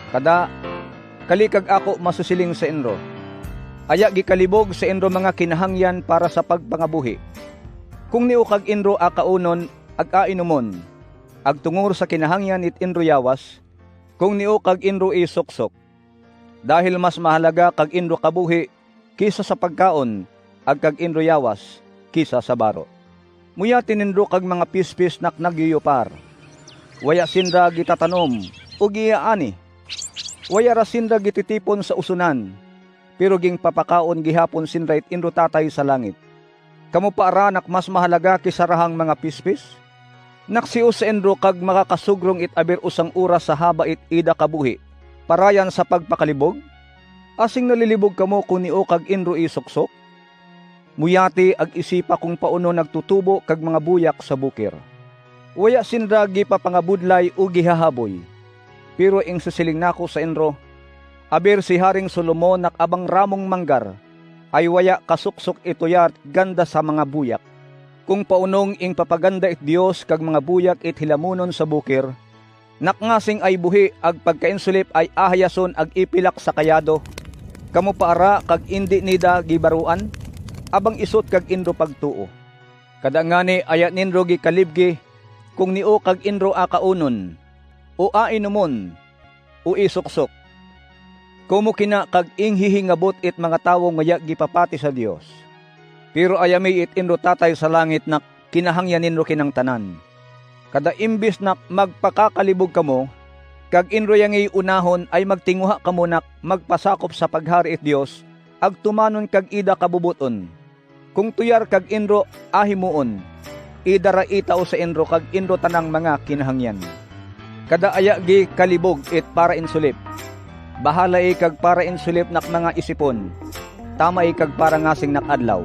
Kada, kalikag ako masusiling sa inro. Aya gikalibog sa inro mga kinahangyan para sa pagpangabuhi. Kung niu kag inro a kaunon ag ainumon, ag tungor sa kinahangyan it inro yawas, kung niu kag inro isuksok. Dahil mas mahalaga kag inro kabuhi kisa sa pagkaon, ag kag inro yawas kisa sa baro. Muya ninro kag mga pispis nak nagyuyupar. Waya sinda gitatanom o giyaani. Waya ra sinda gititipon sa usunan, pero ging papakaon gihapon sinda it inro Tatay sa langit. Kamo pa ara nak mas mahalaga kisa rahang mga pispis? Naksiu sa inro kag makakasugrong it aber usang oras sa haba it ida kabuhi, parayan sa pagpakalibog? Asing nalilibog kamo kung niu kag inro isuksok? Muyati ag isipa kung pauno nagtutubo kag mga buyak sa bukir. Waya sinda gipapangabudlay o gihahaboy. Pero ing susiling nako sa inro, aber si Haring Solomon nakabang ramong manggar, ay waya kasuksok ituyar ganda sa mga buyak. Kung paunong ing papaganda it Dios kag mga buyak it hilamunon sa bukir, nakngasing ay buhi ag pagkainsulip ay ahayason ag ipilak sa kayado, kamo pa ara kag indi nida gibaruan, abang isot kag inro pagtuo. Kada ngani aya ninro gikalibgi kung niu kag inro a kaunon, o ainumon, o isuksok. Kumo kina kag inghihingabot it mga tawo nga gipapati sa Dios. Pero ayami it inro Tatay sa langit na kinahangyan ninro kinang tanan. Kada imbis na magpakakalibog kamo, kag inro yangi unahon ay magtinguha kamo nak magpasakop sa paghari it Dios, ag tumanon kag ida kabubuton. Kung tuyar kag inro ahimuon, ida ra itao sa inro kag inro tanang mga kinahangyan. Kada aya gi kalibog it para insulip. Bahala kag para insulip nak mga isipon. Tama kag para ngasing nak adlaw.